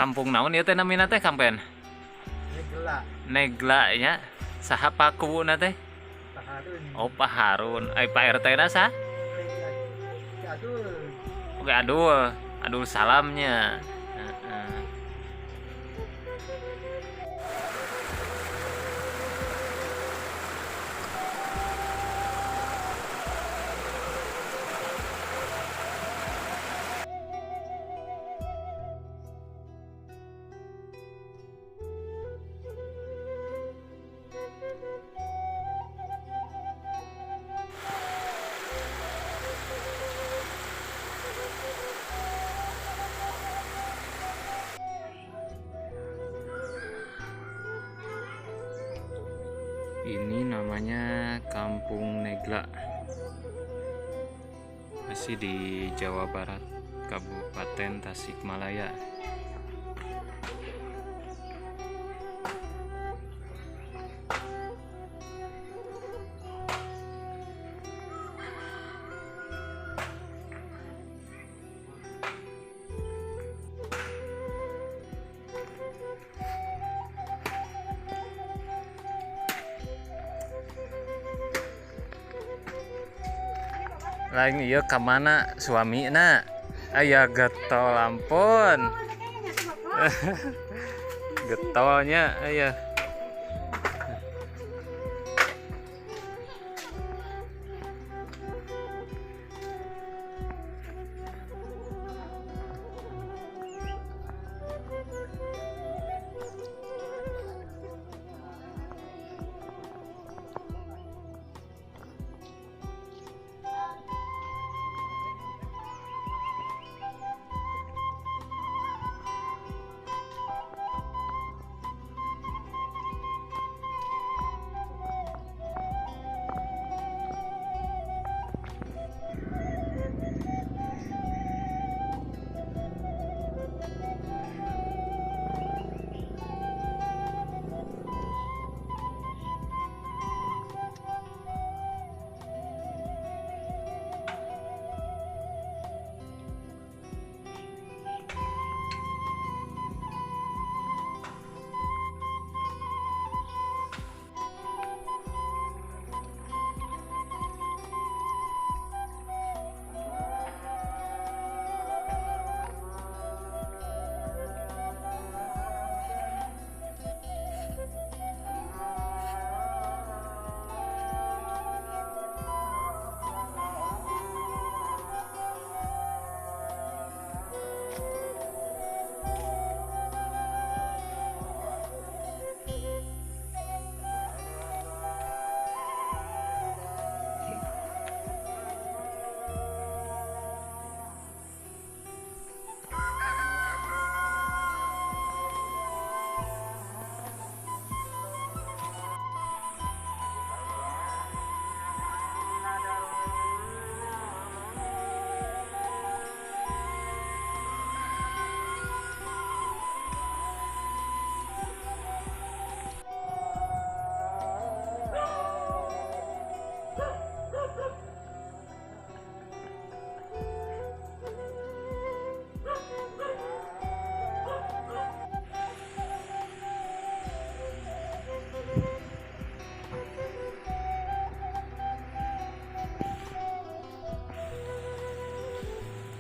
Kampung naon ieu teh namina teh, Kang Pen? Negla. Negla nya. Saha pakuwuna teh? Pak Harun. Oh, Pak Harun. Ai Pak RT na saha? Aduh. Oke, Adul. Adul salamnya. Heeh. Ini namanya Kampung Negla. Masih di Jawa Barat, Kabupaten Tasikmalaya. Lain ieu ka mana suamina? Aya getol, ampun. Getolnya aya.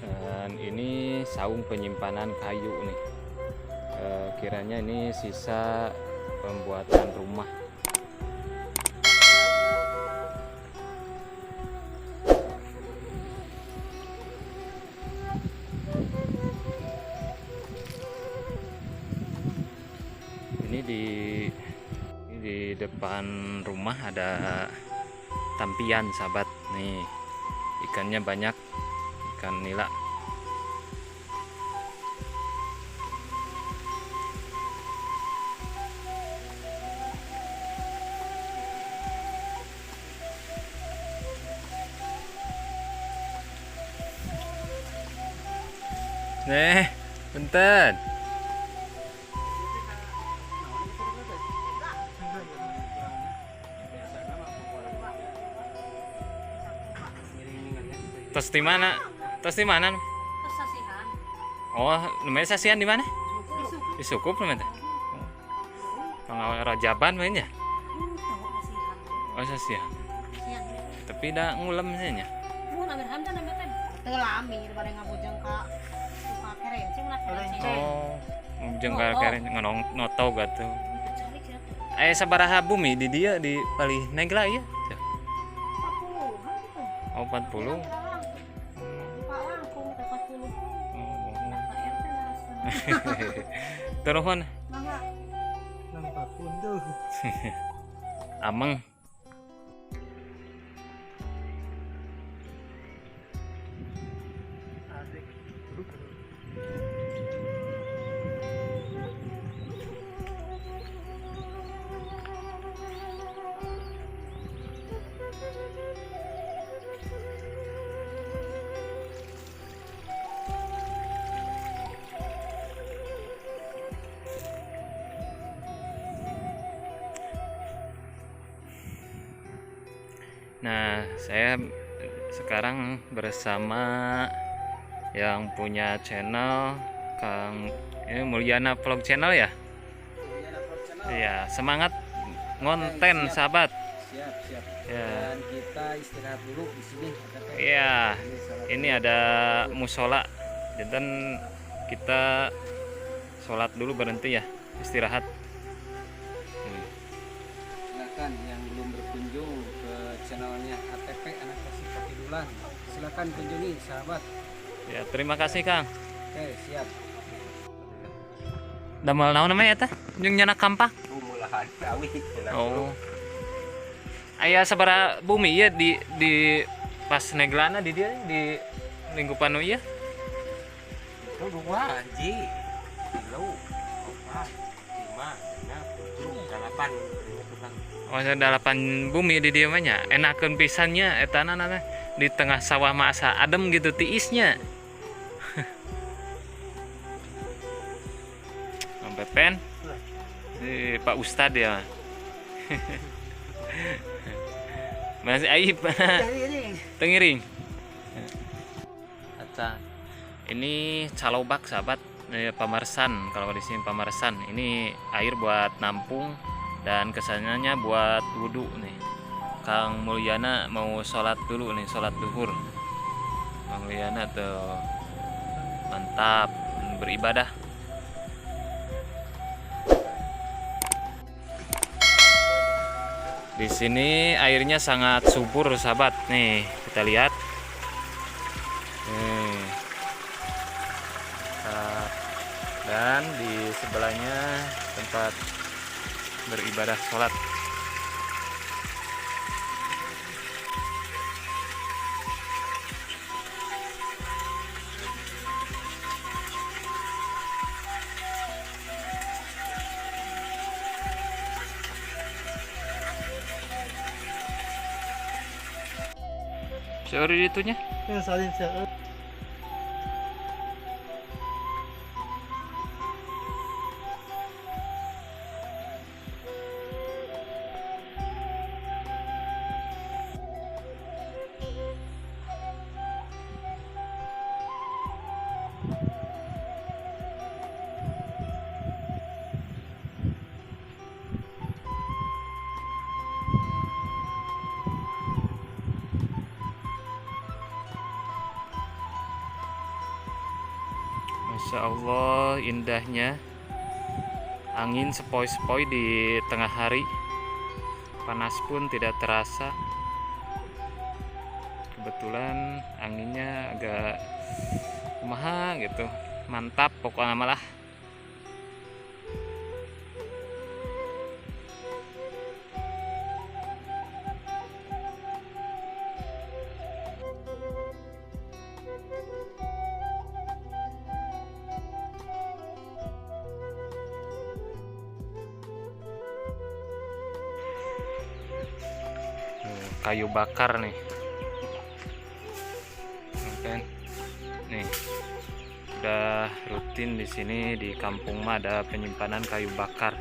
Dan ini saung penyimpanan kayu nih. Kiranya ini sisa pembuatan rumah. Ini di depan rumah ada tampian sahabat nih, ikannya banyak, ikan nila. Nih, bentar. Tos di mana? Tos di mana? Tos sasihan. Oh, namanya sasihan di mana? Di Disukup namanya teh. Pangawal rajaban we nya. Oh sasihan. Tapi da ngulem nya. Mun Amirhan kan namanya teh. Teu lami bade ngabujeng ka ka kerenceng lah kerenceng. Oh, ngabujeng ka kerenceng ngonong noto gatuh. Aya sabaraha bumi di dieu di palih negla ieu? 40-an gitu. Oh, 40. Pak langkung teh 40. Oh. Nah, Pak RT naraskeun. Turun. Mangga. Nang pakunduh. Ameng. Asik. Nah, saya sekarang bersama yang punya channel Kang ini Mulyana Vlog Channel ya? Mulyana Vlog Channel. Iya, semangat ngonten Oke, siap. Sahabat. Siap, siap. Ya. Dan kita istirahat dulu di sini. Iya. Ini ada musola. Dan kita sholat dulu berhenti ya, istirahat. Silakan yang belum berkunjung ke channelnya ATP Anak Tasik Pakidulan, silakan kunjungi sahabat. Ya, terima kasih Kang. Oke, siap. Damel naon namanya eta? Jeung nyanak kampak. Mulahan awi. Oh. Aya sabaraha bumi ieu di pas neglana di dia di lingkupan nu ieu? Itu dua anji. Tilu, opat, lima, genap, tujuh, delapan. Oh, 8 bumi di dieu mah nya. Enakeun pisan nya etana teh di tengah sawah mah asa adem gitu tiisnya. Mang Pepen. Pak Ustad ya. Masih aib. Tengiring. Aca. Ini calobak sahabat, pamarsan. Kalau di sini pamarsan. Ini air buat nampung dan kesannya buat wudhu nih. Kang Mulyana mau sholat dulu nih, sholat duhur. Kang Mulyana tuh mantap beribadah. Di sini airnya sangat subur sahabat. Nih kita lihat. Nih. Dan di sebelahnya tempat beribadah sholat. Seueur itunya. Yang salin seueur. Masya Allah indahnya angin sepoi-sepoi di tengah hari, panas pun tidak terasa. Kebetulan anginnya agak kumaha gitu, mantap pokoknya malah. Kayu bakar nih, kan? Nih, udah rutin di sini di kampung mah ada penyimpanan kayu bakar.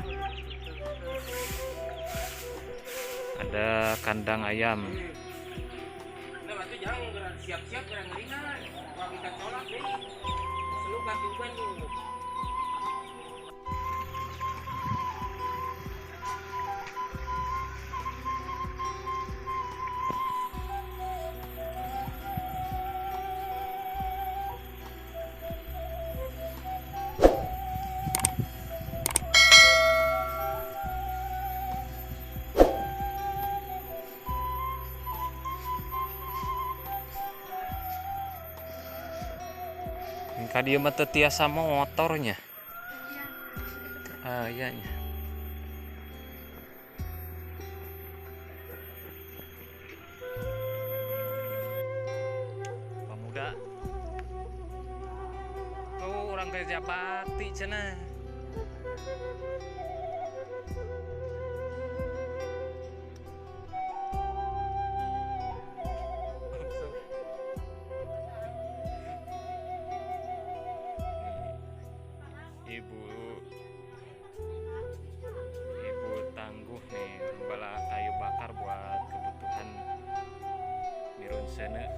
Ada kandang ayam. Ka dieu mah teu tiasa motornya. Ah, iya nya. Pemuda. Tuh orang kerja bakti cenah. Ibu tangguh nih, bala kayu bakar buat kebutuhan mirun seuneu.